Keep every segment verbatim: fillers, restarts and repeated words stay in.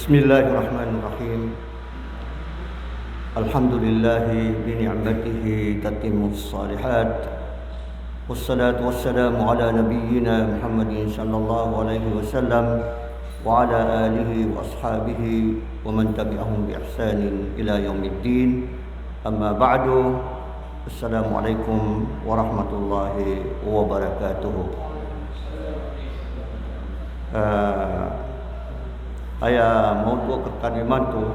بسم الله الرحمن الرحيم. الحمد لله بنعمته تتم الصالحات. والصلاة والسلام على نبينا محمد صلى الله عليه وسلم وعلى آله وأصحابه ومن تبعهم بإحسان إلى يوم الدين. أما بعد. Assalamu alaikum warahmatullahi wabarakatuh. Ah, aya mawdu' a khanan imanto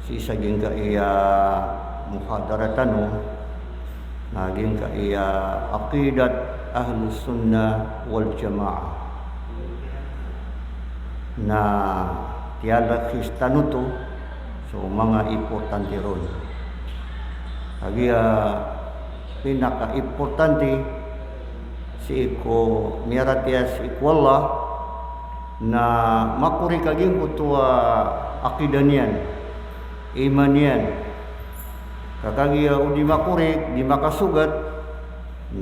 sii sa giyangkaya muhadara tano, na giyangkaya aqidat Ahlus Sunnah wal Jamaah. Na tiyalakhis tano oto so manga importante ron. Kagiya pinakaimportante sii ko miyaratiyaya sii ko Allah na makorik a giyangkoto a aqidah niyan, iman iyan. Ka kagiya o di makorik, di makasogat,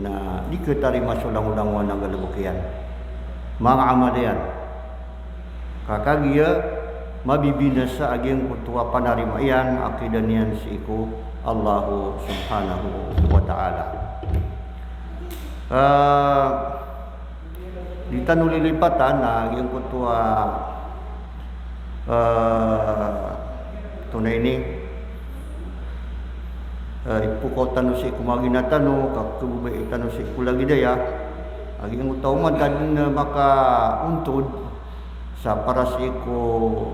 na di khatarima so langolangon a galbk iyan, manga amal iyan. Ka kagiya mabibinasa a giyangkoto a panarima iyan, aqidah niyan sii ko Allah subhanahu wa ta'ala. Ah, di tano lilipatan a giyangkoto a, ah, tonaa ini, ah, ipokaw tano sii ko manga gina tano, ka khababayai tano sii ko lagid aya, a giyangkoto a oman ta dn makaontod sa para sii ko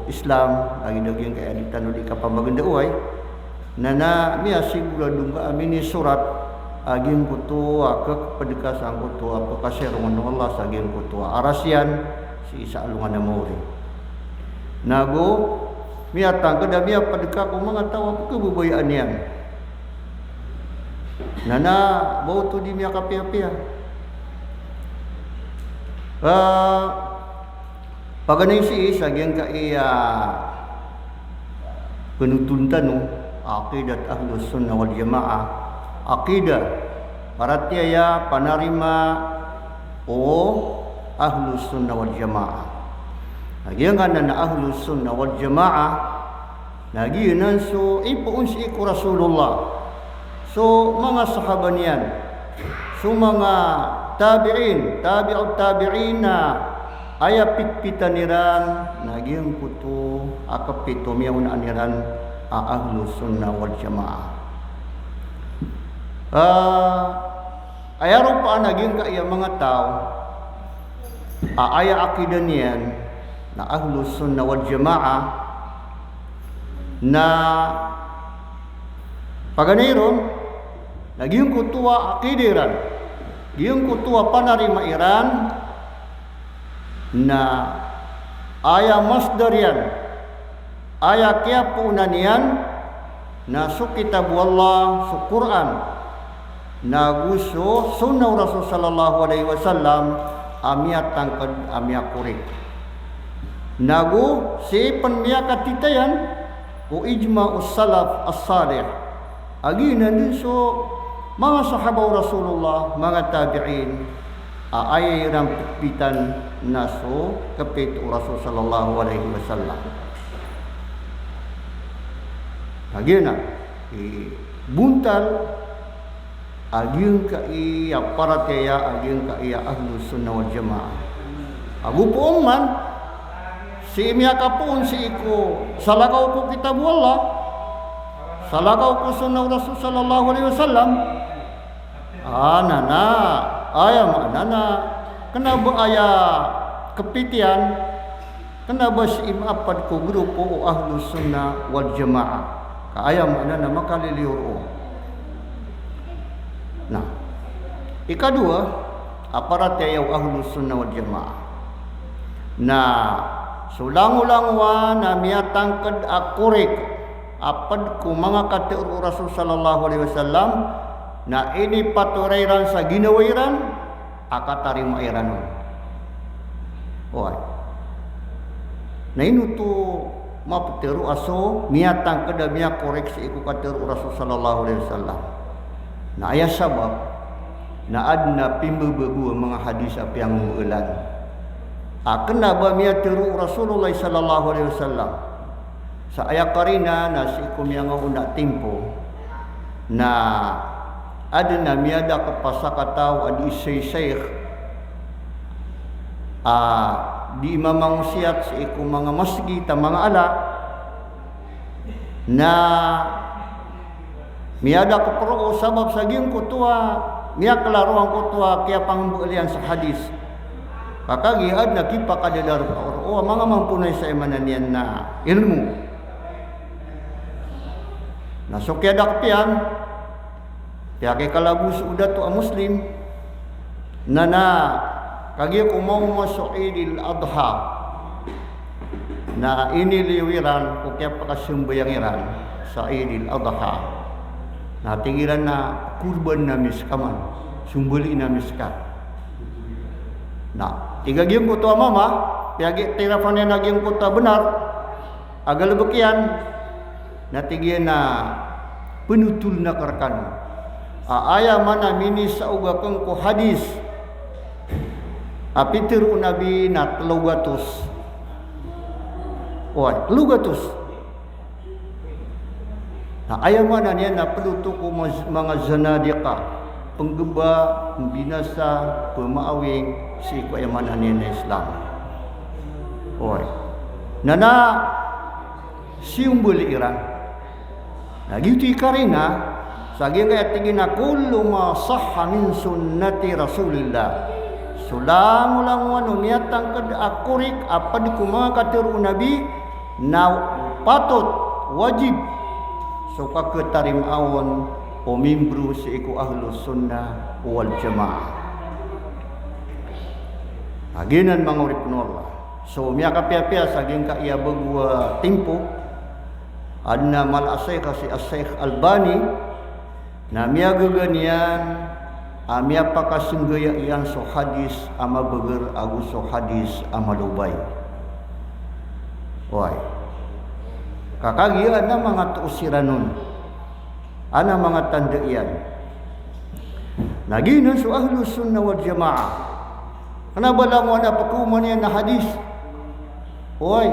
Islam, lagid a giyangkaya di tano di kapamagndao ai. Na, na miyasigurado ngka a minisorat a giyangkoto a khapd ka sangkoto a pkasirongan o Allah sa giyangkoto a aras iyan sii sa alongan a maori. Nago miyatangkd a miyapd ka ko manga taw a pkhababayaan iyan. Na, na ba oto di miyakapiyapiya. Ah, Paganay sii sa giyangkaya pnotol tano, aqidat Ahlus Sunnah wal Jamaah, aqidah, paratiyaya, panarima o Ahlus Sunnah wal Jamaah. Na giyangkanan a Ahlus Sunnah wal Jamaah, na giyanan so ipoon sii ko Rasulullah, so manga sahaba niyan, so manga tabi'in, tabi'ut tabi'in, na aya pitpitan iran na giyangkoto a kapito miyaonaan iran a Ahlus Sunnah wal Jamaah. Ah, aya ropaan a giyangkaya manga taw a aya aqidah niyan na Ahlus Sunnah wal Jamaah, na paganay ron na giyangkoto a aqidah iran, giyangkoto a panarima iran, na aya masdar iyan, aya kiyapoonan iyan, na so kitab o Allah, so Qur'an, nago so sunnah o Rasul sallallahu alaihi wasallam a miyatangkd a miyakorik. Nago sii pn miyakatitayan o ijma' o salaf as-salih. A giyanan dn so manga sahaba o Rasulullah, manga tabi'in, a aya iran pitpitan na so kapito o Rasul sallallahu alaihi wasallam. A giyanan i bontal a giyangkaya paratiyaya a giyangkaya Ahlus Sunnah wal Jamaah. Ago poon man sii miyakapoon sii ko salakaw ko kitab o Allah, salakaw ko sunnah o Rasul sallallahu alaihi wasallam. Ana na, aya maana na kna ba aya kapit iyan, kna ba sii maapad ko grupo o Ahlus Sunnah wal Jamaah. Ka aya maana na makaliliyo roo. Na ikadowa a paratiyaya o Ahlus Sunnah wal Jamaah na so langolangowan a miyatangkd a korik a pd ko manga katharo o Rasul sallallahu alaihi wasallam, na inipatoray iran sa ginawa iran a katarima iran on. Oway. Na ino oto maptharo a so miyatangkd a miyakorik sii ko katharo o Rasul sallallahu alaihi wasallam? Na aya sabap na adn a pimbabago a manga hadis a piyangombaalan. A kena ba miyatharo o Rasulullah sallallahu alaihi wasallam. Sa aya karina na sii ko miyangaoona a timpo na aden a miyada ko pasakataw a di isa i shaykh, a di mamangosiyat sii ko manga masgit a manga ala, na miyada ko poro sabap sa giyangkoto a miyaklaro angkoto a kiyapangmbaloy iyan sa hadis. Ka kagiya aden a kipakadadaro a manga mamponay sa aya maana niyan na ilmo. Na so kiyada ko piyan, piyakikalago so dato a Muslim, na, na kagiya ko maoma so Eidil Adha, na iniliyo iran ko kiyapakasambayang iran sa Eidil Adha. Na tig iran na korban ami seka man, sombali ami seka. Na tig a giyangkoto a mama, piyakitirafan iyan a giyangkoto a benar a galebek iyan, na tig iyan a penotol na kerkan. A aya maana minisaog aken ko hadis a pitero o Nabi na telo gatos. Oway, telo gatos. Na aya maana niyan na ped oto ko maz-, manga zanadiqa, penggebaa, pembinasa, pemaawing sii ko aya maana niyan na Islam. Oway. Na, na siyombali iran. Na giyoto i karina sa giyangkaya tig iyan a kullu ma sahha min sunnati Rasulillah. So langolangowan o miyatangked a korik a ped ko manga katero o Nabi na patot, wajib so kaketarimaa on o membro sii ko Ahlus Sunnah wal Jamaah. A giyanan manga oripen o Allah. So miyakapiyapiya sa giyangkaya bago a timpo, aden a mala a shaykh a si a Shaykh Albani, na miyagaga niyan a miyapakasenggaya iyan so hadis a mabeger ago so hadis a malobay. Oway. Ka kagiya aden a manga toos iran on, aden a manga tanda iyan. Na giyanan so Ahlus Sunnah wal Jamaah. Kena ba langowan a pekeoma niyan na hadis. Oway.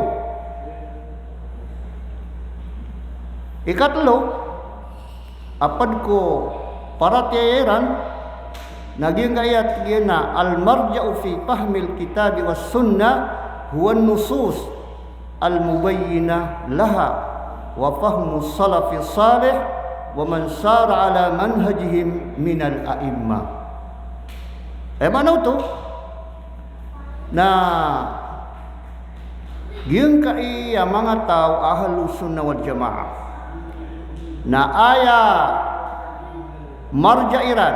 Ikatelo, a ped ko paratiyaya iran, na giyangkaya tig iyan a al-marja'u fi fahmil kitabi was sunnah huwa an-nusus al-mubayyinah laha wa fahmu salafis salih wa man sara ala manhajihim minal a'immah. Aya maana oto na giyangkaya manga taw a Ahlus Sunnah wal Jamaah na aya marja iran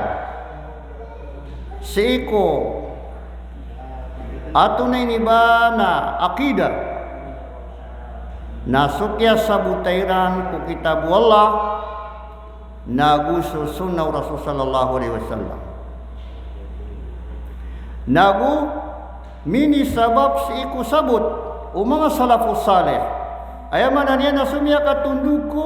sii ko antonaa ini ba na aqida, na so kiyasabota iran ko kitab o Allah, nago so sunnah o Rasul sallallahu alaihi wasallam. Nago minisabap sii ko sabot o manga salafus salih. Aya maana niyan na so miyakatondog ko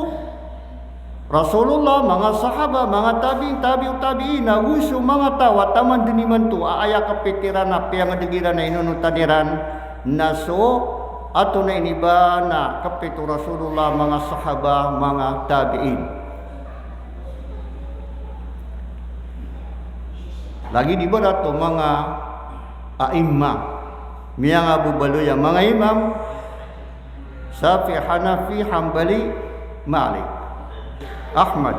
Rasulullah, manga sahaba, manga tabi'in, tabi'ut tabi'in, nago so manga taw a taman den imanto a aya kepit iran a piyangedeg iran a inonotan iran na so antonaa ini ba na kepit o Rasulullah, manga sahaba, manga tabi'in. Lagid ibarat o manga a'immah, miyangababaloy a manga imam, Shafi'i, Hanafi, Hanbali, Malik, Ahmad.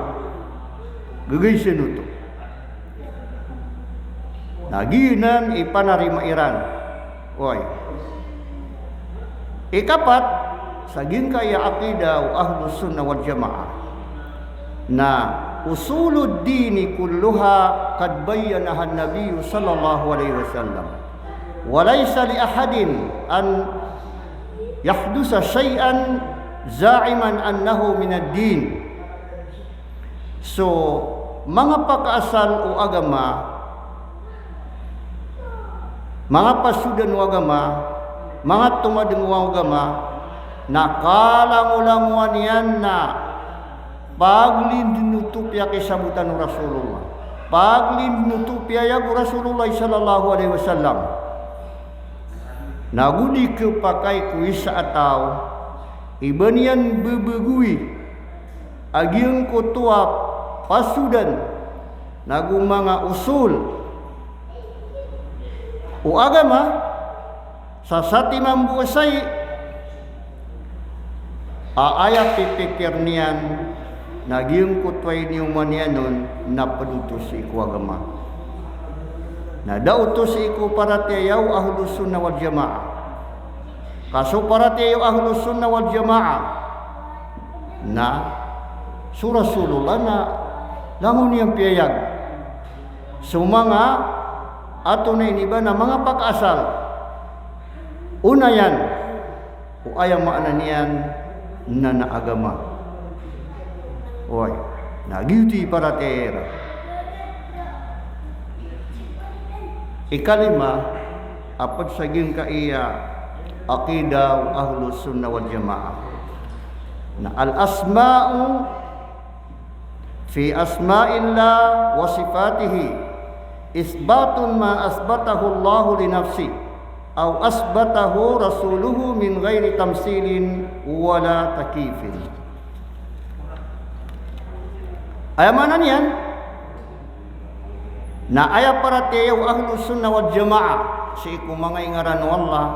Gegeisen oto. Na giyanan i panarima iran. Oway. Ikapat, sa giyangkaya aqida o Ahlus Sunnah wal Jamaah na usulud dini kulluha qad bayyanahan Nabiyyu sallallahu alaihi wasallam. Wa laysa li ahadin an yahdusa shay'an za'iman annahu minad din. So manga pakaasal o agama, manga pasodan o agama, manga tomadeng o agama, na kalangolangowan iyan na paglindin oto piyakisabotan o Rasulullah, paglindin oto piyayag o Rasulullah sallallahu alaihi wasallam. Na go di khapakay ko isa a taw i ba niyan bebegoi a giyangkoto a pasodan nago manga usul o agama sa satiman bo a sai a aya pipikir niyan na giyangkoto a iniyoman iyan on na ped oto sii ko agama. Na da oto sii ko paratiyaya o Ahlus Sunnah wal Jamaah. Ka so paratiyaya o Ahlus Sunnah wal Jamaah na so Rasulullah na langon iyan piyayag. So manga ato na ini ba na manga pakaasal. Ona iyan, o aya maana niyan na na agama. Oway, na giyoto i paratiyaya iran. Ikalima, a ped sa giyangkaya aqidah o Ahlus Sunnah wal Jamaah. Na al-asma'u fi asma'illah wa sifatihi isbatun ma asbatahu Allahu li nafsihi aw asbatahu rasuluhu min ghairi tamtsilin wala takyifin. Aya maana niyan, na aya paratiyaya o Ahlus Sunnah wal Jamaah sii ko manga ingaran o Allah,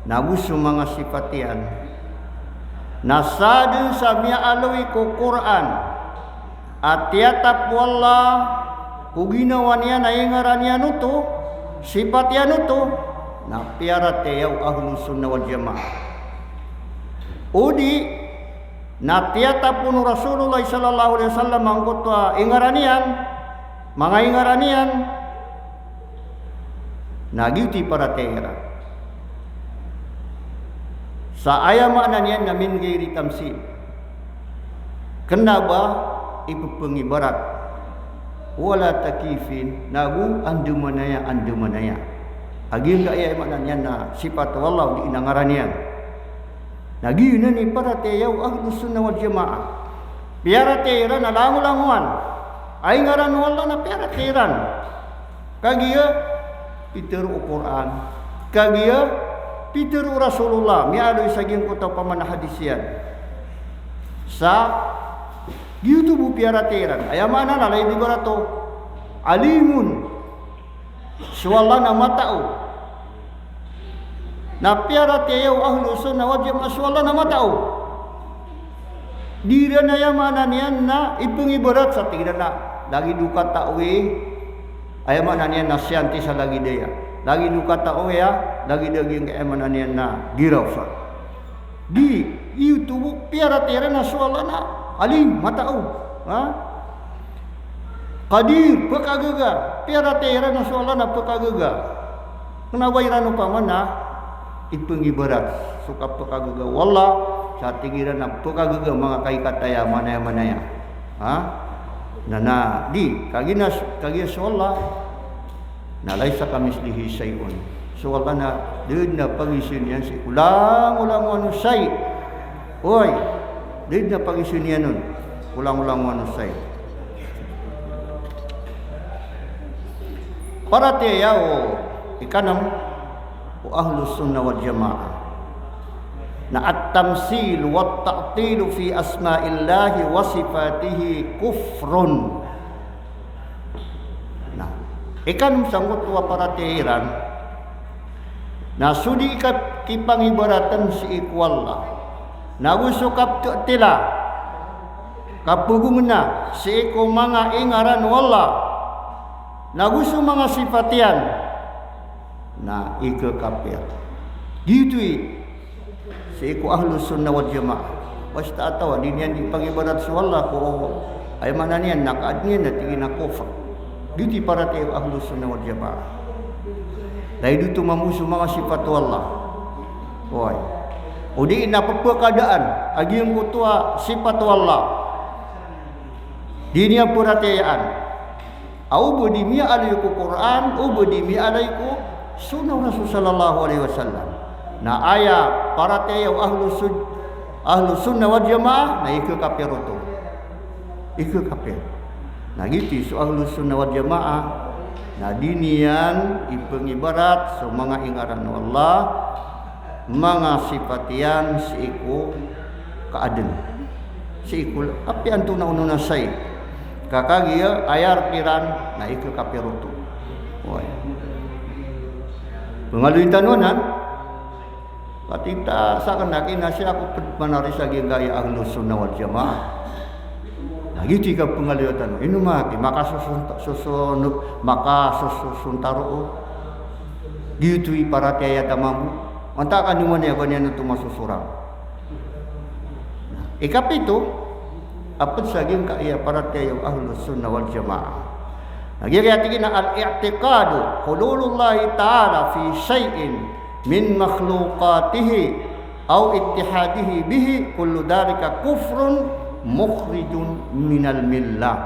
nago so manga sifat iyan, na sadn sa miyaaloy ko Qur'an a tiyatap o Allah ko ginawa niyan a ingaran iyan oto, sifat iyan oto, na piyaratiyaya o Ahlus Sunnah wal Jamaah. O di na tiyatap o Rasulullah sallallahu alaihi wasallam angkoto a ingaran iyan, manga ingaran iyan, na giyoto i paratiyaya iran. Sa aya maana niyan na min ghairi tamtsil. Kena ba ipepengibarat. Wala takyifin, nago andamanaya, andamanaya. A giyangkaya aya maana niyan na sifat o Allah odi na ngaran iyan. Na giyanan i paratiyaya o Ahlus Sunnah wal Jamaah. Piyaratiyaya iran a langolangowan a ingaran o Allah na piyaratiyaya iran. Kagiya pitharo o Qur'an, kagiya pitharo o Rasulullah, miyaaloy sa giyangkoto a pamana hadis iyan. Sa giyoto bo piyaratiyaya iran. Aya maana na lagid ibarat o alimun. So Allah na matao. Na piyaratiyaya o Ahlus Sunnah wal Jamaah so Allah na matao. Di iran aya maana niyan na ipengibarat sa tig iran a lagid o katao i, aya maana niyan na scientist a lagid aya. Lagid o katao i a lagid a giyangkaya maana niyan na giraw sa. Di, giyoto bo piyaratiyaya iran a so Allah na alim, matao. Ha? Qadir, pekagaga. Piyaratiyaya iran a so Allah na pekagaga. Kena ba iran opama na ipengibarat so kapekagaga o Allah sa tig iran a pekagaga manga kaikataya, manaya-manaya. Ha? Na, na, di, kagiya na, kagiya so Allah na laisa kamithlihi shay'un. So Allah na da den a pagiza iyan sii ko langolangowan o shay'. Oway, da den a pagiza iyan on ko langolangowan o shay'. Paratiyaya o ikanem o Ahlus Sunnah wal Jamaah na at-tamthil wat ta'til fi asma'illahi wa sifatihi kufrun. Na ikanem sangkoto a paratiyaya iran na so di ka-, kipangibaratan sii ko Allah, nago so kapta'tila, kapegongena sii ko manga ingaran o Allah, nago so manga sifat iyan, na ikakapir. Giyoto i sii ko Ahlus Sunnah wal Jamaah. Basta a taw a di niyan di pangibarat so Allah ko, aya maana niyan na kaadn iyan na tig iyan a kufr. Giyoto i paratiyaya o Ahlus Sunnah wal Jamaah. Lagid oto mambo so manga sifat o Allah. Oway. O di na pepekadaan a giyangkoto a sifat o Allah. Di niyan paratiyayaan. A o ba di miyaaloy ko Qur'an, o ba di miyaaloy ko sunnah o Rasul sallallahu alaihi wasallam. Na aya paratiyaya o Ahlus Sun-, Ahlus Sunnah wal Jamaah, na ikakapir oto. Ikakapir. Na giyoto i so Ahlus Sunnah wal Jamaah, Na di niyan ipengibarat so manga ingaran o Allah, manga sipat iyan sii ko kaaden. Sii ko apiya antonaa onon a sai. Ka kagiya aya rek iran na ikekapiroto. Oway. Pengaloyin tano anan, pati ta saken a kinasiya ko ped manari sa giyangkaya Ahlus Sunnah wal Jamaah. Na giyoto i kapengaloya tano. Ino ma ki makasoson-, soson-, makasososon taro o. Giyoto i paratiyaya ta mambo. Antaa ka niyo man aya ba niyan oto masosorang. Ikapito, a ped sa giyangkaya paratiyaya o Ahlus Sunnah wal Jamaah. Na giyangkaya tig iyan a al-i'tiqadu hululullahi ta'ala fi shay'in min makhluqatihi aw ittihadihi bihi, kullu dhalika kufrun mukhrijun minal millah.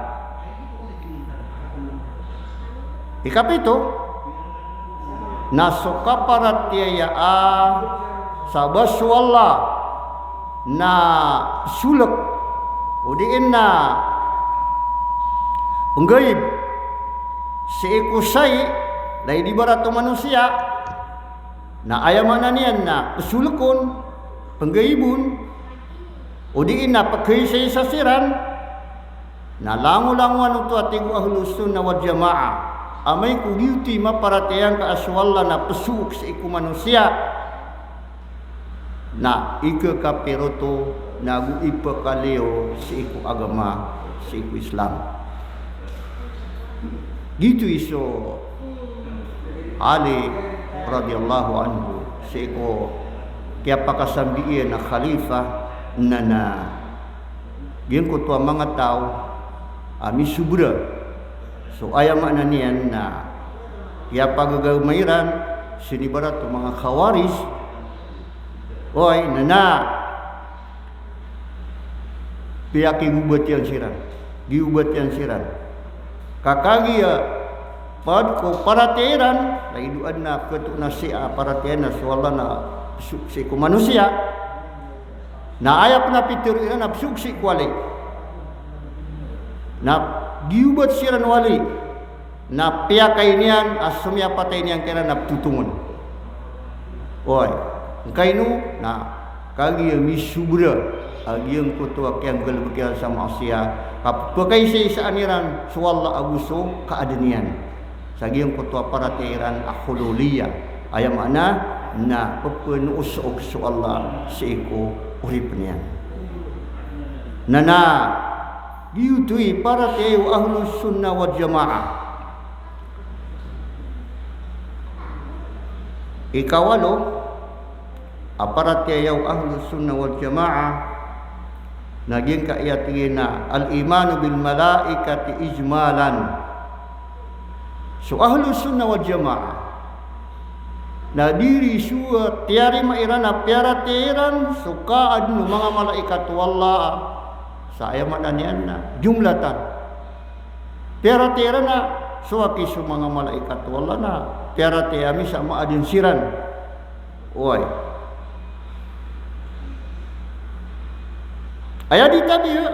Ikapito, na so kaparatiyayaan sa ba so Allah na pesolek, odi na penggaib, sii ko sai, lagid ibarat o manosiya, na aya maana niyan na pesolekon, penggaibon, odi na pekhaisa-isa siran, na langolangowan oto a tig o Ahlus Sunnah wal Jamaah, amay ko giyoto i maparatiyaya ngka a so Allah na pesook sii ko manosiya, na ikekapiroto, na go ipekaliyo sii ko agama, sii ko Islam. Giyoto i so Ali radhiyallahu anhu, sii ko kiyapakasambi iyan a khalifa, na, na giyangkoto a manga taw a misobra. So aya maana niyan na kiyapagagama iran sii nibarat o manga Khawarij. Oway, na, na piyakigobat iyan siran, giyobat iyan siran. Ka kagiya ped ko paratiyaya iran, lagid o adn a ketoon a Shia a paratiyaya na so Allah na pesook sii ko manosiya. Na aya pen a pitharo iran na pesook sii ko wali. Na giyobat siran o wali. Na piyakay niyan a so miyapatay niyan kiran na petotongen. Oway, ngkaino na kagiya misobra a giyangkoto a kiyanggalebek iran sa maasiya, kapepakaisaisaan iran so Allah ago so kaaden iyan. Sa giyangkoto a paratiyaya iran a hululiyah. Aya maana na pepenoosok so Allah sii ko oripen iyan. Na, na giyoto i paratiyaya o Ahlus Sunnah wal Jamaah. Ikawalo a paratiyaya o Ahlus Sunnah wal Jamaah na giyangkaya tig iyan a al-imanu bil malaikati ijmalan. So Ahlus Sunnah wal Jamaah na di riso a tiyarima iran a piyaratiyaya iran so kaaden o manga malaikat o Allah. Sa aya maana niyan na jumlatan. Piyaratiyaya iran a so aki so manga malaikat o Allah na piyaratiyaya ami sa maaden siran. Oway. Aya di tabiya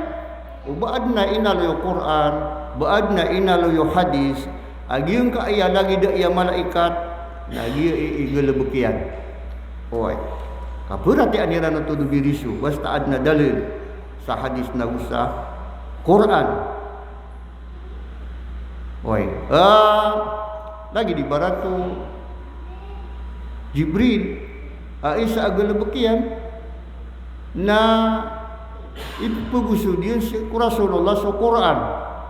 o ba adn a inaloy o Qur'an, ba adn a inaloy o hadis a giyangkaya lagid aya malaikat na giya i, igalebek iyan. Oway. Kaparatiyayaan iran oto do biriso, basta adn a dalil sa hadis nago sa Qur'an. Oway. Ah, lagid ibarat o Jibril a isa a galebek iyan na ipepegosod iyan sii ko Rasulullah so Qur'an,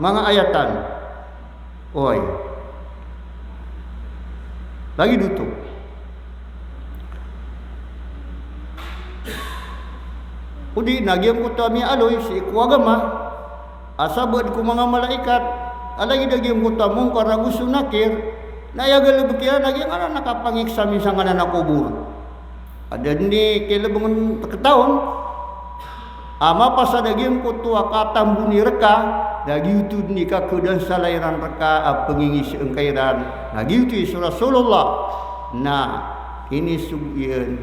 manga ayatan. Oway. Lagid oto. Odi na giyangkoto a miyaaloy sii ko agama a sabaad ko manga malaikat, a lagid a giyangkoto a Munkar ago so Nakir, na aya galebek iyan na giyangkanan a kapangiksa minsan nganan a kobor. Adn i kilebengen rktano a mapasad a giyangkoto a katamboni rka, na giyoto dn i kakhadan sa lairan rka a pengingiseen ka iran, na giyoto i so Rasulullah na inisogo iyan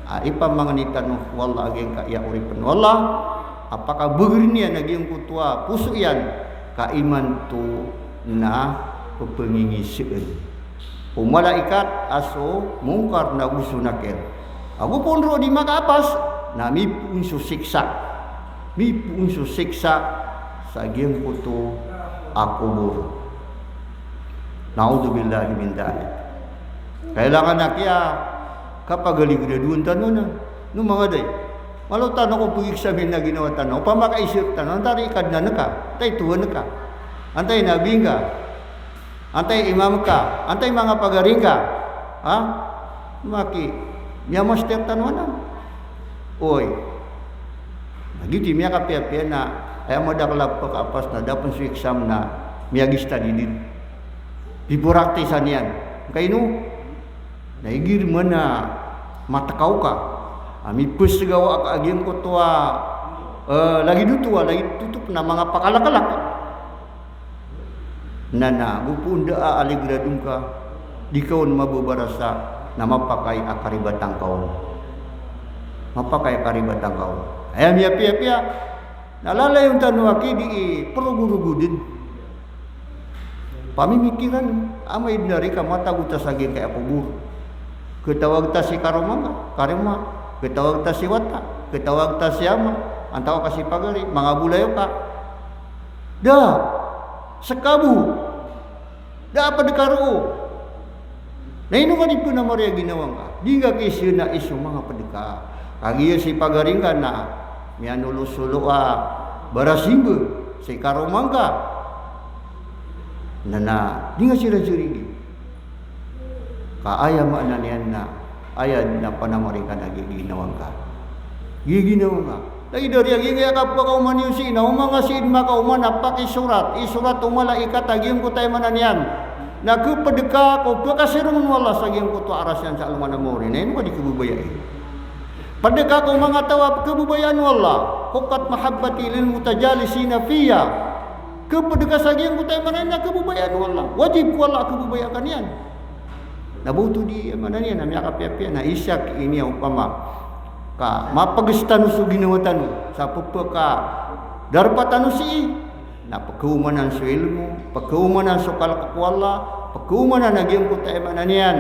a ipamangni tano ko Allah a giyangkaya oripen o Allah a pakabegeren iyan a giyangkoto a poso iyan ka imanto na Pepengingisen o malaikat a so Mungkar nago so Nakir. Ago pondro di makaapas, na mipoon so siksa. Mipoon so siksa sa giyangkoto a kobor. Na'udzubillahi min dhalik. Kailangan a kiya kapagaligraduan tano na. No manga day. Malo tano ko pag-examine na ginawa tano. Opama ka isir tano, antaa i Kadnan ka, antaa i Tuhan ka, antaa i Nabi ngka, antaa i Imam ka, antaa i manga pagari ngka. Ha? Maki, miyamaster tano anan. Oy. Na giyoto i miyakapiyapiya na, aya madakl a pekaapas na da pen so exam na miyagista di din. Piporaktisan iyan. Kaino? Na igira man a matekaw ka a mipesgawa ka a giyangkoto a, eh, lagid oto a, lagid oto pen a manga pakalaklak. Na, na go pen da a aligrado ngka, di ka on mababarasa, na mapakay a karibatan ka on. Mapakay a karibatan ka on. Aya miyapiyapiya na lalayon tano aki di i perogorogoden. Pamimikiran, amay den a rika matago ta sa giyangkaya kobor. Ketawag ta si karoma ngka, karoma. Ketawag ta si wata, ketawag ta si ama, antaa ka si pagari, manga bolayoka. Da, seka bo. Da a pedeka roo. Na ino ka di pen a maraya ginawa ngka? Di ngka kisena iso manga pedeka. Kagiya si pagari ngka na miyanolosolo a barasimba si karoma ngka. Na, na di ngka siran sirigi. Ka aya maana niyan na aya na panamari ka na giginawa ngka. Giginawa ngka. Lagid a riya giyangkaya kapakaoma niyo sii na o manga sii den makaoma na pakisorat, isorat o malaikat a giyangkoto a aya maana niyan na kepedeka ko pekasirongen o Allah sa giyangkoto a aras iyan sa alongan a maori. Na ino ka di kebabayai? Pedeka ko manga taw a kebabayaan o Allah. Huqqat mahabbati lil mutajalisina fiyya. Kepedeka sa giyangkoto a aya maana niyan na kebabayaan o Allah. Wajib ko Allah a kebabaya ka niyan. Na ba oto di aya maana niyan na miyakapiyapiya na isa ki ini a opama ka mapeges tano so ginawa tano sa pepekadarpa tano sii, na pekaomanan so ilmo, pekaomanan so kalek ko Allah, pekaomanan a giyangkoto a aya maana niyan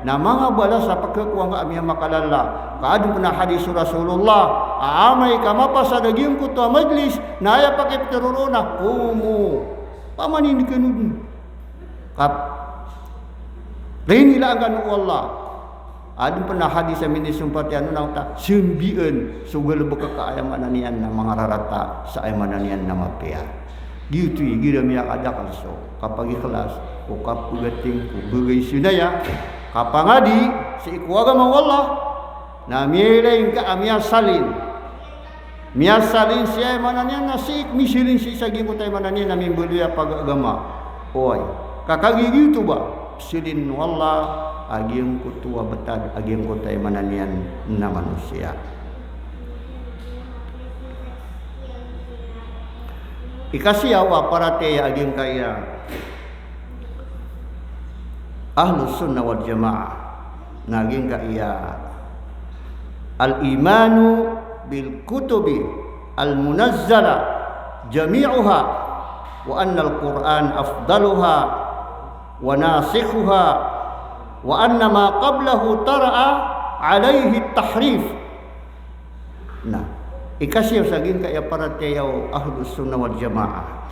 na manga balas a pekakowa ngka a miyamakalala. Ka aden pen a hadis o Rasulullah a amay ka mapasad a giyangkoto a majlis na aya pakipetero roo na, qumu. Pamanindiken o den. Kap. Rinilaan kano o Allah. Aden pen a hadis a minisompat iyan on a oto, sembian so galebek ka aya maana niyan na mangararata sa aya maana niyan na mapiya. Giyoto i igira miyakadakl so kapagikhlas ko kapegating ko begay sinaya, kapangadi sii ko agama o Allah. Na miyailay ngka a miyasalin. Miyasalin siya aya maana niyan na sii, misilin sii sa giyangkoto a aya maana niyan na mimbaloy a pagagama. Oway. Ka kagiya giyoto ba, selin o Allah a giyangkoto a betad a giyangkoto a aya maana niyan na manosiya. Ikasiyaw a paratiyaya a giyangkaya Ahlus Sunnah wal Jamaah. Na giyangkaya al-imanu bil kutubi al-munazzala jami'uha, wa anna al-Qur'an afdaluha wa nasikhuha, wa anna ma qablahu tara'a alayhi tahrif. Na, ikasiyaw sa giyangkaya paratiyaya o Ahlus Sunnah wal Jamaah.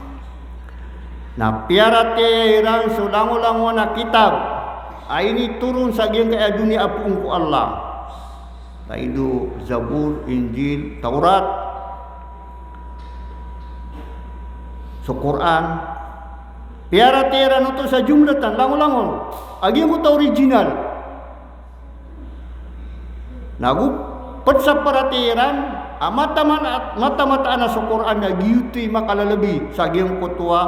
Na piyaratiyaya iran so langolangon a kitab a initoron sa giyangkaya doniya a poon ko Allah. Lagid o Zabur, Injil, Tawrat, so Qur'an. Piyaratiyaya iran oto sa jumlatan, langolangon a giyangkoto a original. Na go ped sa paratiyaya iran a mata-, mata-, mataan a so Qur'an na giyoto i makalalabi sa giyangkoto a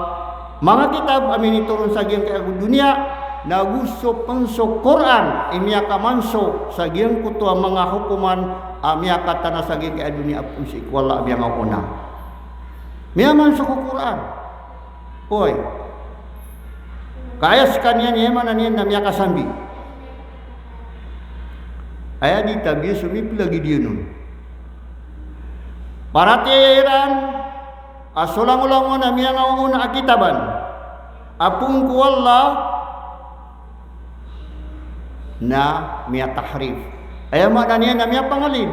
manga kitab a minitoron sa giyangkaya doniya, na go so pen so Qur'an i miyakamanso sa giyangkoto a manga hokoman a miyakatana sa giyangkaya doniya a poon sii ko Allah a miyangaoona. Miyamanso ko Qur'an. Oway. Ka aya sekaniyan, aya maana niyan na miyakasambi. Aya di tabiya so miplagid iyan on. Paratiyaya iran a so langolangon a miyangaoona a kitaban a poon ko Allah na miyatahrif. Aya maana niyan na miyapangalin.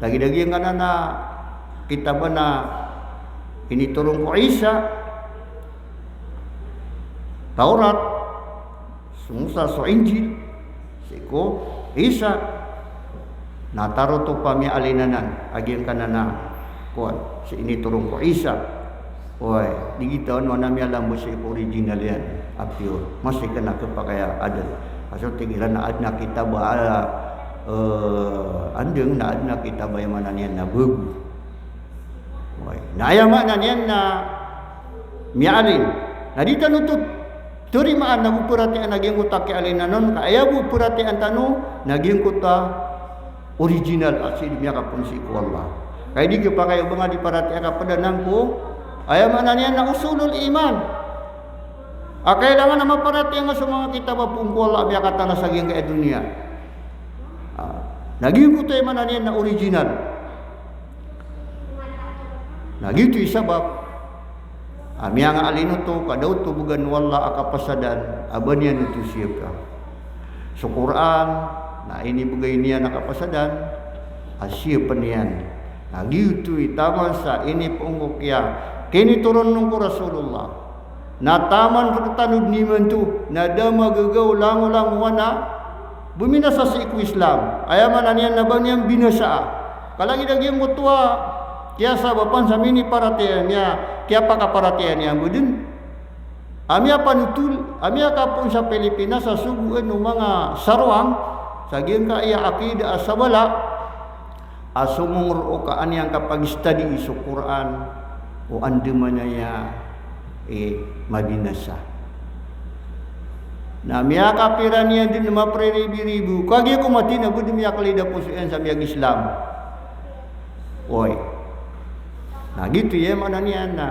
Lagid a giyangkanan a kitab a initoron ko Isa, Tawrat, so Musa, so Injil, sii ko Isa. Na tarotop a miyaalin anan a giyangkanan a kowan, sii initoron ko Isa. Oway, di giyoto a miyalambot sii ko original iyan a pure. Masi kena kepakay a aden. Aso tig iran na aden a kitab a, eh, andeng na aden a kitab a aya maana niyan na bago. Oway. Na aya maana niyan na miyaalin. Na di tano oto terimaan na go paratiyayaan a giyangkoto a kiyaalinan on, ka aya bo paratiyayaan tano na giyangkoto a original a sii miyakapoon sii ko Allah. Ka di kepakay o ba nga di paratiyaya ka ped anan ko, aya maana niyan na usulul iman. A kailangan a maparatiyaya nga so manga kitab a poon ko Allah a miyakatanas sa giyangkaya doniya. Ah, na giyangkoto aya maana niyan na original. Na giyoto i sabap a miyangaalin oto ka da oto began o Allah a kapasadan a ba niyan oto siyapa. So Qur'an na inibegay niyan a kapasadan a siyapen iyan. Na giyoto i taman sa inipoon ko kiya, kinitoron on ko Rasulullah. Na taman rektano den imanto na da magaga o langolangowan a beminasa sii ko Islam. Aya maana niyan na ba niyan binasaa. Ka lagid a giyangkoto a kiyasabapan sa miniparatiyaya niyan, kiyapakaparatiyaya niyan bo den a miyapanotol, a miyakapoon sa Pilipinas a sogoan o manga sarwang sa giyangkaya aqidah a sabala. A so mongor o kaan iyan kapag-study so Qur'an, o andamanaya i mabinasa. Na miyakapira niyan den, mapriribi-ribi. Kagiya ko mati na bo den miyakalid a poso iyan sa miyag-Islam. Oway. Na giyoto i aya maana niyan na,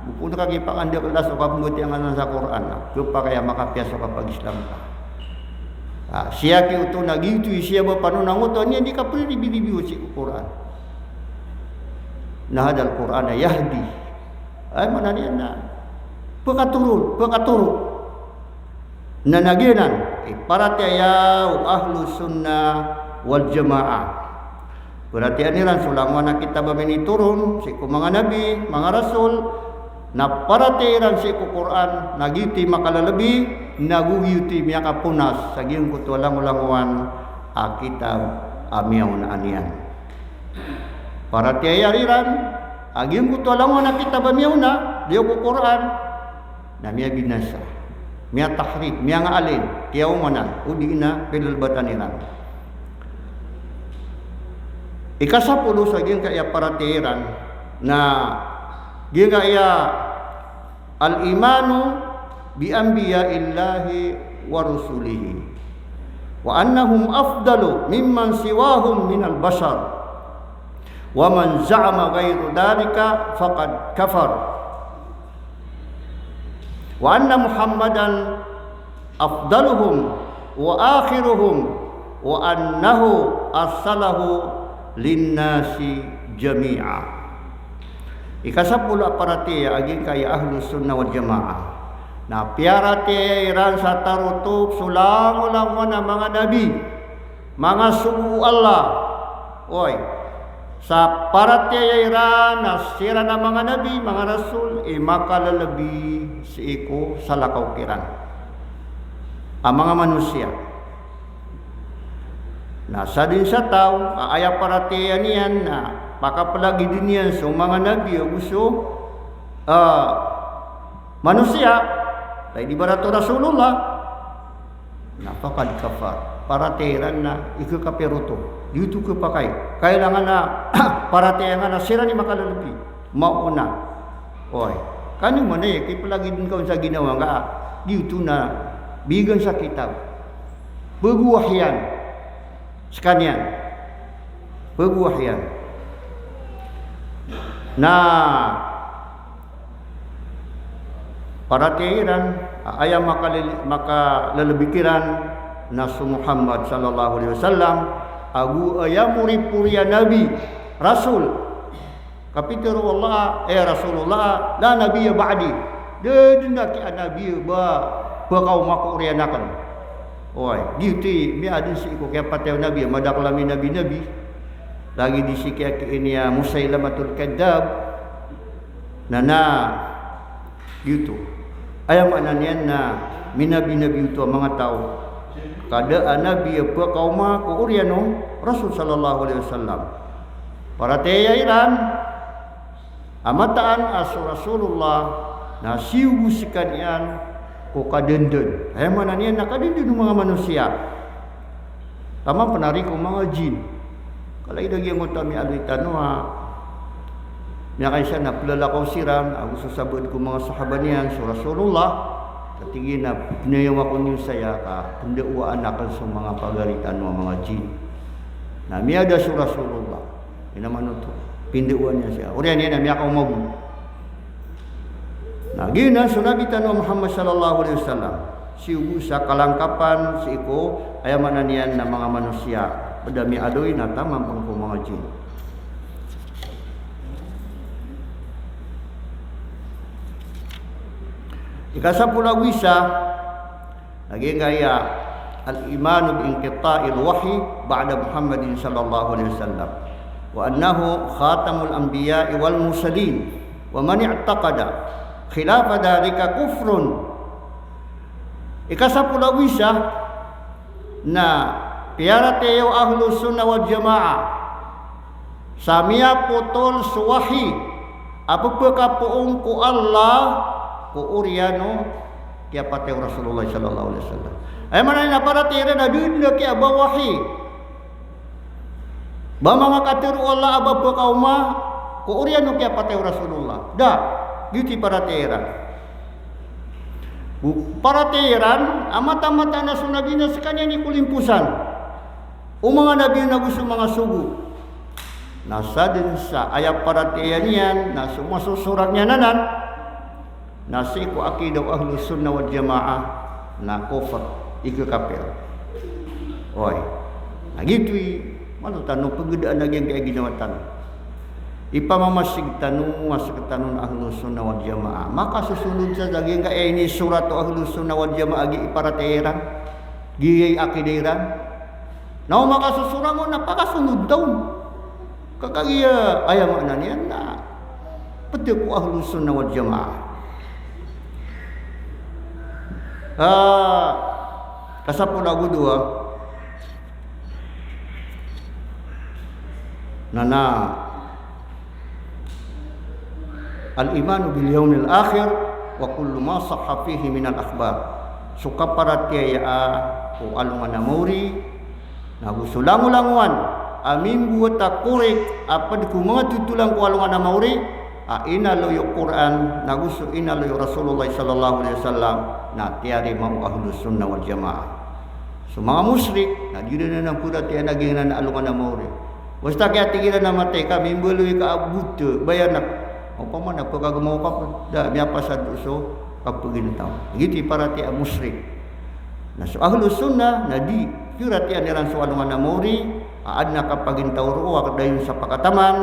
bo pn kagiya pakandakl a so kapembatiya ngka anan sa Qur'an, na kepakay a makapiya so kapag-Islam ka. Ah, siyaki oto na giyoto i siyabapan on a ngoto niyan di kapriribi-ribi o sii ko Qur'an. Na hadal Qur'ana yahdi. Aya maana niyan na pekatoro, pekatoro. Na giyanan i paratiyaya o Ahlus Sunnah wal Jamaah. Paratiyayaan iran so langowan a kitab a minitoron sii ko manga nabi, manga rasul, na paratiyayaan iran sii ko Qur'an, na giyoto i makalelebi, na go giyoto i miyakaponas sa giyangkoto a langolangowan a kitab a miyaonaan iyan. Paratiyayaan iran a giyangkoto a langowan a kitab a miyaona, liyo ko Qur'an, na miyabinasa, miyatahrif, miyangaalin, kiyaomanan, odi na pilelebatan iran. Ikasapolo sa giyangkaya paratiyaya iran na giyangkaya al-imanu bi anbiya'illahi wa rusulihi, wa annahum afdalu mimman siwahum minal bashar, wa man za'ama ghayra dhalika faqad kafar. Wa anna Muhammadan afdaluhum wa akhiruhum wa annahu arsalahu linnasi jami'a. Ikasapolo a paratiyaya a giyangkaya Ahlus Sunnah wal Jamaah na piyaratiyaya iran sa tarotop so langolangowan a manga nabi, manga sogo o Allah. Oway. Sa paratiyaya iran a siran a manga nabi, manga rasul, i makalelebi sii ko salakaw kiran a manga manosiya. Na sadn sa taw a aya paratiyaya niyan na pakapelagiden iyan so manga nabi ago so, ah, manosiya, lagid ibarat o Rasulullah, na faqad kafar. Paratiyaya iran na ikakapir oto. Di oto kepakay. Kailangan a paratiyaya ngka na siran i makalelebi, maona. Oway. Kaniyo man aya kipelagiden ka on sa ginawa ngka a giyoto na bigan sa kitab, pegowahyan sekaniyan. Pegowahyan. Na paratiyaya iran a aya makalel-, makalelebi kiran na so Muhammad sallallahu alaihi wasallam, ago aya moripori a nabi, rasul. Kapitharo o Allah, eh, Rasulullah, la nabiyya ba'di. Da dn a kiya nabi ba pkaoma ko oriyan akn. Oway, giyoto i miyaadn sii ko kiyapatay o nabi, madakl a minabi-nabi. Lagid i sii kiya kiini a Musailamatul Kadhdhab. Na, na, giyoto. Aya maana niyan na minabi-nabi oto a manga taw ka da a nabi a pkaoma ko oriyan o Rasul sallallahu alaihi wasallam. Paratiyaya iran a mataan a so Rasulullah na siyogo skaniyan ko kadndn. Aya maana niyan na kadndn o manga manosiya. Taman pn a ri ko manga jin. Kala i da giyangkoto a miyaaloy tano a miyakaisa na plalakaw siran ago so sabaad ko manga sahaba niyan so Rasulullah. Katii na pnayawa ko niyo saya ka pndawaan akn so manga pagari tano a manga jin. Na miyada so Rasulullah. Ino man oto. Pindawaan iyan saya. Oriyan iyan a miyakaoma bo. Na giyanan so Nabi tano a Muhammad sallallahu alaihi wasallam. Siyogo sa kalangkapan sii ko, aya maana niyan na manga manosiya. Pd a miyaaloy na taman pn ko manga jin. Ika sapolo ago isa, lagid angkaya al-iman bi inqita'il wahyi ba'da Muhammadin sallallahu alaihi wasallam, wa annahu khatamul anbiya'i wal mursalin, wa man i'taqada khilafa dhalika kufrun. Ika sapolo ago isa, na piyaratiyaya o Ahlus Sunnah wal Jamaah sa miyapotol so wahyi a pphakapoon ko Allah ko oriyan o kiyapatay o Rasulullah sallallahu alaihi wasallam. Aya maana niyan na paratiyaya iran a da dn a kiya ba wahyi. Ba manga katharo o Allah a ba pkaoma ko oriyan o kiyapatay o Rasulullah. Da, giyoto i paratiyaya iran. Paratiyaya iran a mataan-mataan a so Nabi na skaniyan i kolimposan o manga nabi ago so manga sogo. Na sadn sa aya paratiyaya niyan na so masosorat iyan anan na sii ko akida o Ahlus Sunnah wal Jamaah na kufr, ikakapir. Oway. Na giyoto i, malo tano pgdaan a giyangkaya ginawa tano. Ipamamasig tano a sktano na Ahlus Sunnah wal Jamaah. Makasosonod sa giyangkaya inisorat o Ahlus Sunnah wal Jamaah a giya i paratiyaya iran, giya i akida iran. Na o makasosorang on na pakasonod ta on. Ka kagiya aya maana niyan na pd ko Ahlus Sunnah wal Jamaah. Ah, kasapolo ago dowa. Na, na, al-imanu bil yawmil akhir wa kullu ma sahha fihi minal akhbar. So kaparatiyaya ko alongan a maori, na go so langolangowan a mimbowat a korek a pd ko manga totolan ko alongan a maori, a inaloy o Qur'an, na go so inaloy o Rasulullah sallallahu alaihi wasallam, na tiyarima o Ahlus Sunnah wal Jamaah. So manga mushrik, na di ran anan paratiyayaan a giyanan a alongan a maori. Basta kiya tig iran a matay ka, mimbaloy ka a bota, bayanak. Opama na pkagmaw ka pn, da, miyapasad so kapagintaw. Giyoto i paratiyaya a mushrik. Na so Ahlus Sunnah, na di, paratiyayaan iran so alongan a maori, a adn a kapagintaw roo, a kadayon sa pakataman,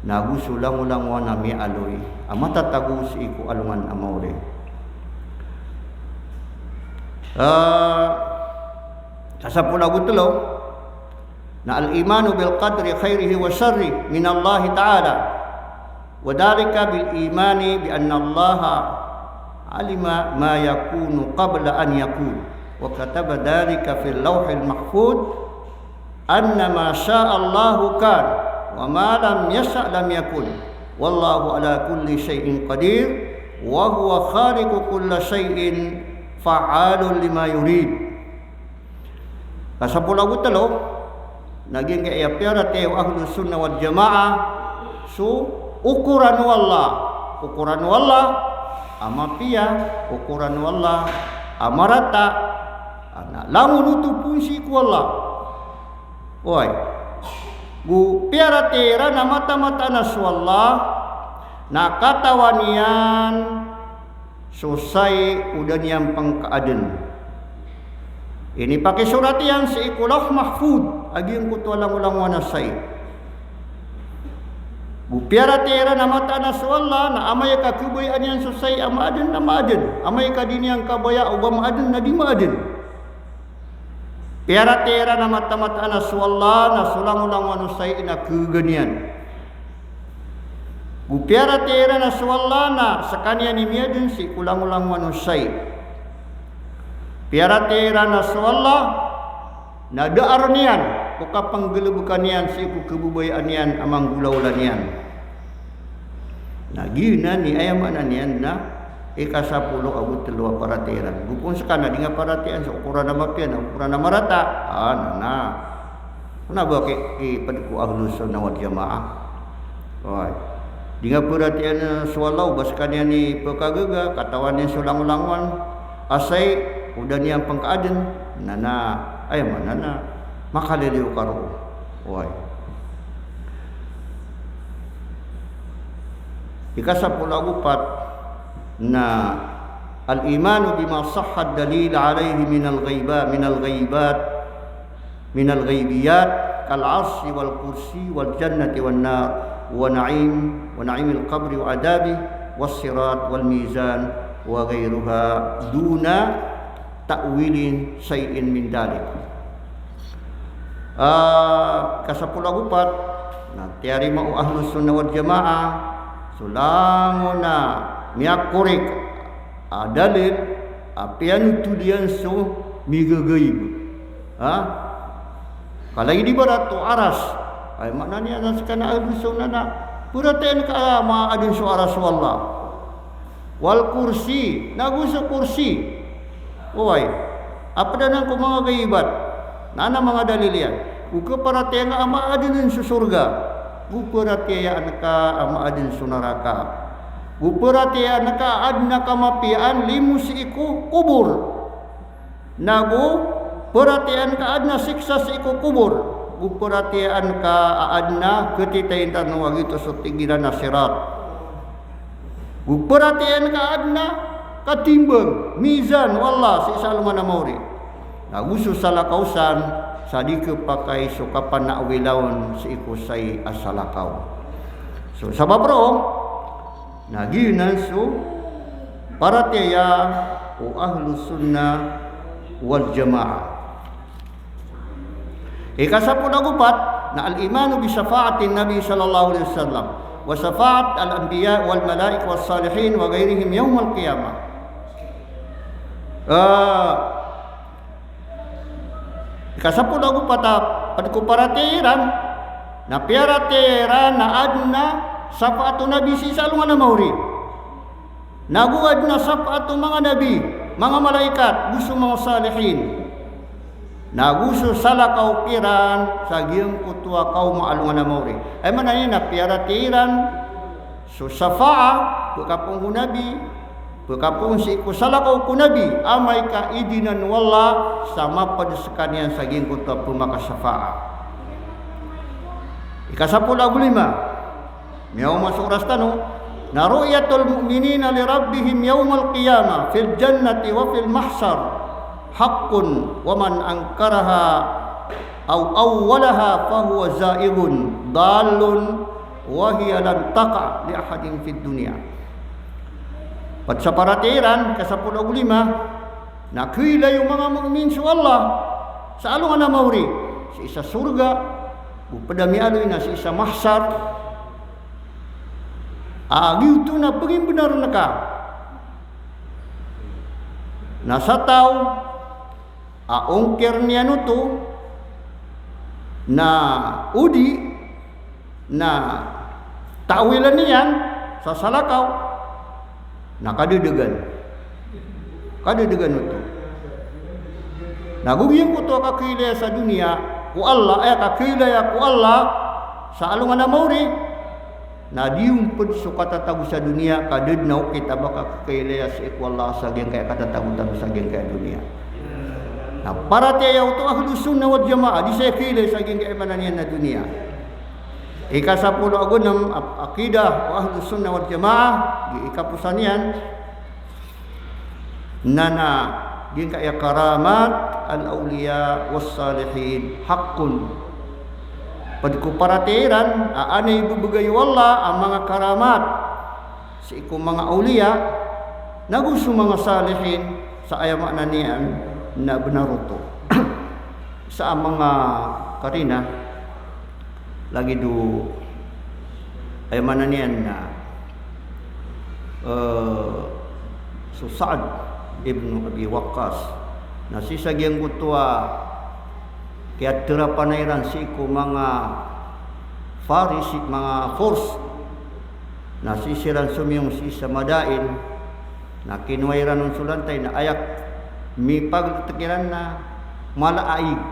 na go so langolangowan a miyaaloy a matatago sii ko alongan a maori. Ah, kasapolo ago tlo, na al-imanu bil qadri khairihi wa sharrihi minallahi ta'ala. Wa dhalika bil imani bi anna Allaha alima ma yakunu qabla an yakun. Wa kataba dhalika fil lawhil mahfudh. Anna ma sha Allahu kan, wa ma lam yasha lam yakun. Wallahu ala kulli shay'in qadir, wa huwa khaliqu kulli shay'in fa'alun lima yurid. Kasapolo ago tlo, na giyangkaya piyaratiyaya o Ahlus Sunnah wal Jamaah, so okoran o Allah. Okoran o Allah a mapiya, okoran o Allah a marata, a na langon oto poon sii ko Allah. Oway. Go piyaratiyaya iran a mataan-mataan a so Allah na katawan iyan so sai o da niyan pngkaadn. Inipakisorat iyan sii ko Lawh Mahfudh a giyangkoto a langolangowan a sai. Piyaratiyaya iran a mataan a so Allah na amay ka khabayaan iyan so sai a maaden na maaden, amay ka di niyan kabaya o ba maaden na di maaden. Piyaratiyaya iran a mata-mataan a so Allah na so langolangowan o sai na khagaan iyan. Go piyaratiyaya iran a so Allah na skaniyan i miyaden sii ko langolangowan o sai. Piyaratiyaya iran a so Allah na da a ron iyan ko kapnggalbkan iyan sii ko khababayaan iyan a manggolawla niyan. Na giyanan i aya maana niyan na ikasapolo ago tlo a paratiyaya iran. Go pn ska na di nga paratiyayaan so Qur'an a mapiya na Qur'an a marata. Ah, na, na. Kna ba ki, ki pd ko Ahlus Sunnah wal Jamaah. Oway. Di nga paratiyayaan so Allah o ba skaniyan i pkhagaga, katawan iyan so langolangowan a sai, o da niyan pngkaaden. Na, na, aya maana na makaliliyo ka roo. Oway. Ikasapolo ago pat na al-imanu bima sahha ad-dalil alayhi min al-ghayba-, min al-ghaybat, min al-ghaybiyat, kal-arshi wal-kursi wal-jannati wan-nar, wa na'im, wa na'imil qabri wa adhabihi, was-sirat wal-mizan, wa ghayriha, duna ta'wili shay'in min dhalik. Ah, ikasapolo ago pat, na tiyarima o Ahlus Sunnah wal Jamaah so langon a miyakorik a dalil a piyanothol iyan so mighagayb. Ha? Kalagid ibarat o aras. Aya maana niyan na skano a Ahlus Sunnah na paratiyayaan ka a maaden so aras o Allah. Wal-kursi, nago so kursi. Oway. A pd anan ko manga ghaybat. Na anan manga dalil iyan. Go khaparatiyayaan ka a maaden so sorga. Go paratiyayaan ka a maaden so naraka. Go paratiyayaan ka a adn a kamapiyaan limo sii ko kobor. Nago paratiyayaan ka a adn a siksa sii ko kobor. Go paratiyayaan ka a adn a khatitayin tano a giyoto so tig iran a sirat. Go paratiyayaan ka a adn a katimbang, mizan o Allah sii sa alongan a maori. Nago so salakaw san sa di khapakay so kapana'wila on sii ko sai a salakaw. So sabap roo, na giyanan so paratiyaya o Ahlus Sunnah wal Jamaah. Ikasapolo ago pat na al-imanu bi shafa'atin Nabi sallallahu alayhi wasallam, wa shafa'at al-anbiya wal malaikah was salihin wa ghayrihim yawmal qiyamah. Ah, Ikasapolo ago pat a pd ko paratiyaya iran, na piyaratiyaya iran a adn a shafaat o Nabi sii sa alongan a maori. Nago adn a shafaat o manga nabi, manga malaikat, go so manga salihin. Nago so salakaw kiran sa giyangkoto a kawma a alongan a maori. Aya maana niyan na piyaratiyaya iran so shafaat, pkapoon ko Nabi, pkapoon sii ko salakaw ko Nabi, amay ka idhinan o Allah sa mapd skaniyan sa giyangkoto a pmakashafaat. Ikasapolo ago lima, miyaoma so oras tano, na ru'yatul mu'minina li rabbihim yawmal qiyamah fil jannati wa fil mahshar haqqun, wa man ankaraha aw awwalaha fahuwa zaighun dallun, wa hiya lan taqa li ahadin fid dunya. Pd sa paratiyaya iran, ikasapolo ago lima, na khailay o manga mu'min so Allah sa alongan a maori, sii sa sorga, go pd a miyaaloy na sii sa mahshar, a giyoto na pagimbenar ngka. Na sa taw a ongkir niyan oto na odi na ta'wilan iyan sa salakaw, na kadadagan. Kadadagan oto. Na go giyangkoto a kakhailaya sa doniya ko Allah, aya kakhailaya ko Allah sa alongan a maori, na di on pd so katatago sa doniya, ka da dn a okit a ba ka khailaya sii ko Allah sa giyangkaya katatago tano sa giyangkaya doniya. Na paratiyaya oto Ahlus Sunnah wal Jamaah, di saya khailay sa giyangkaya maana niyan na doniya. Ikasapolo ago nem a, aqidah o Ahlus Sunnah wal Jamaah, di ikaposan iyan, na na giyangkaya karamat al-awliya was-salihin haqqun. Pd ko paratiyaya iran a adn a ibebegay o Allah a manga karamat sii ko manga awliya, nago so manga salihin, sa aya maana niyan na bnar oto. Sa manga karina, lagid o, aya maana niyan na, eh, so Sa'd ibn Abi Waqqas, na sii sa giyangkoto a kiyatarapan iran sii ko manga Faris, manga Furs, na sii siran somiyong sii sa Madain, na kinowa iran on so lantay na aya mipagtk iran na mala a ig.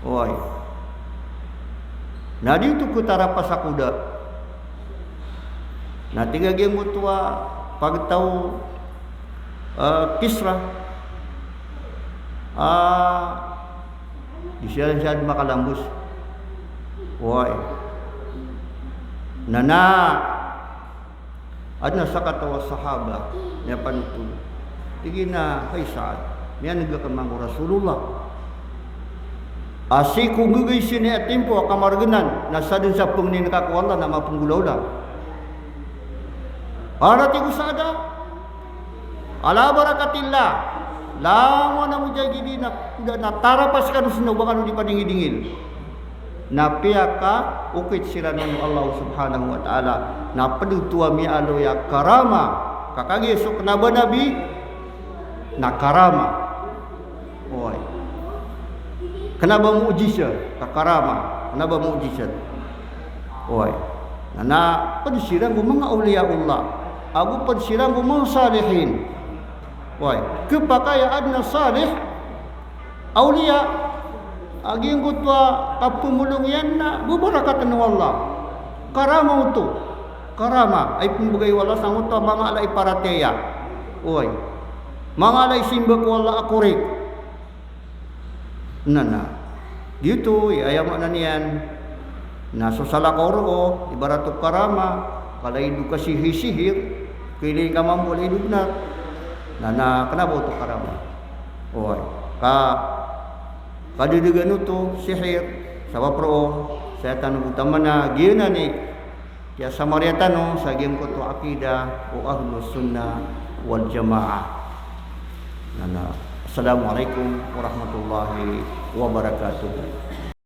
Oway. Na di oto khatarapa sa koda. Na tig a giyangkoto a pagtaw, eh, Kisra. Ah, di siran siran makalambos. Oway. Na na Adn a sakataw a sahaba, miyapanothol. Tig iyan a, "Hay Sa'd, miyan'g akn mambo o Rasulullah a sii ko nggagaysn a timpo a kamargnan, na sadn sa pangnin ka ko Allah na mapenggolawla." Para tig o Sa'd a, "Ala barakatillah, langon a mujahidin, na koda na tarapa skano sn o ba kano di paningidingil." Na piyakaokit siran on o Allah subhanahu wa ta'ala. Na pd oto a miyaaloy a karama. Ka kagiya so kna ba nabi na karama. Oway. Kna ba mu'jizat, ka karama. Kna ba mu'jizat. Oway. Na, na pd siran ko manga awliyaullah. Ago pd siran ko manga salihin. Oway. Khapakay a adn a salih, awliya, a giyangkoto a kapemolong iyan na bebarakat o Allah. Karama oto. Karama a ipembegay o Allah sangkoto a manga ala i paratiyaya. Oway. Manga ala i simba ko Allah a korek. Na, na. Giyoto i aya maana niyan. Na so salakaw roo, ibarat o karama, kala i do kasihir-sihir, khailay ka mambo a lay do bnar. Na, na, kna ba oto karama. Oway. Ka, kadadagan oto, sihir, sabap roo, saya tano bo taman a, giyanan i, kiyasamariya tano sa giyangkoto a aqidah o Ahlus Sunnah wal Jamaah. Na, na, Assalamu alaikum warahmatullahi wabarakatuh.